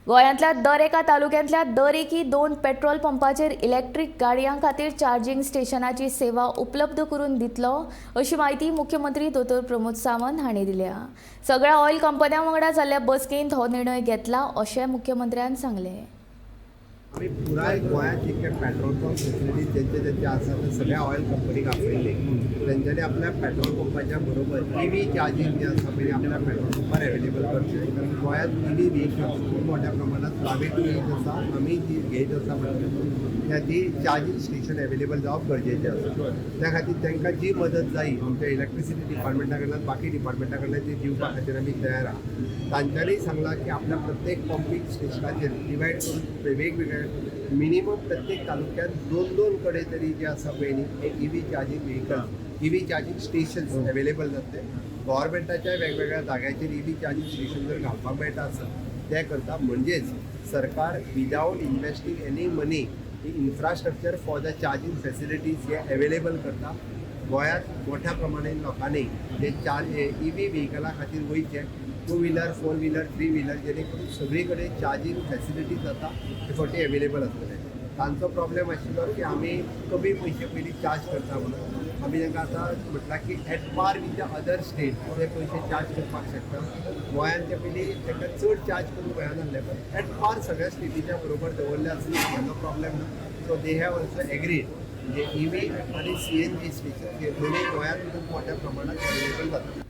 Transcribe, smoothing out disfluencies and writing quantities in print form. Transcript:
गोंयांतल्या दर एका तालुक्यांतल्या दर एकी 2 पेट्रोल पंपाचेर इलेक्ट्रीक गाडयां खातीर चार्जिंग स्टेशनाची सेवा उपलब्ध करून दितलो, अशी म्हायती मुख्यमंत्री दोतोर प्रमोद सावंत हांणी दिल्या. सगळ्या ऑयल कंपन्यां वांगडा जाल्ल्या बसकेंत हो निर्णय घेतला, अशें मुख्यमंत्र्यान सांगलें. आमी पुराय गोंयांत जितके पेट्रोल पंप फेसिलिटीज जेंचे जेंचे आसा, ते सगळ्या ऑयल कंपनीक आपयल्ले. तेंच्यांनी आपल्या पेट्रोल पंपाच्या बरोबर ईव्ही चार्जींग जे आसा पळय, आपल्या पेट्रोल पंपार एवेलेबल करचें, कारण गोंयांत ईव्ही व्हेकल्स खूब मोठ्या प्रमाणात प्रायवेट घेत आसा. आमी जी घेत आसा म्हणटा त्या ती चार्जींग स्टेशन एवेलेबल जावप गरजेचें आसा. त्या खातीर तांकां जी मदत जायी, आमच्या इलेक्ट्रिसिटी डिपार्टमेंटा कडल्यान, बाकी डिपार्टमेंटा कडल्यान, ती दिवपा खातीर आमी तयार आहा. तांच्यांनी सांगलां की आपल्या प्रत्येक पंपींग स्टेशनाचेर डिवायड करून वेगवेगळे मिनिमम प्रत्येक तालुक्यात दोन दोन कडेन तरी जे आसा पळय न्ही, हे EV charging vehicle, EV charging stations available जातले. गव्हर्मेंटाच्या वेगवेगळ्या जाग्याचेर ईव्ही चार्जींग स्टेशन जर घालपाक मेळटा आसत, तें करता. म्हणजेच सरकार without investing any money infrastructure for the charging facilities hey available करता. गोंयांत मोठ्या प्रमाणान लोकांनी जे चार्ज ईव्ही व्हेकला खातीर वयचें, two wheeler, four wheeler, three wheeler, जेणे करून सगळी कडेन चार्जींग फॅसिलिटीज जाता ते फावटी एवेलेबल आसतले. तांचो प्रॉब्लेम आशिल्लो की आमी कमी पयशे पयलीं चार्ज करता म्हणून. आमी तांकां आतां म्हटलां की at par with the other state ते पयशे चार्ज करपाक शकता. गोंयान ते पयलीं तांकां चड चार्ज करूंक मेळनासले, पण एट पार सगळ्या स्टेटीच्या बरोबर दवरले आसल्यार व्हडलो प्रॉब्लेम ना. So they have also agreed. म्हणजे ईव्ही आनी सीएनजी स्टेशन हे दोन्ही गोंयांत खूब मोठ्या प्रमाणात अवेलेबल जाता.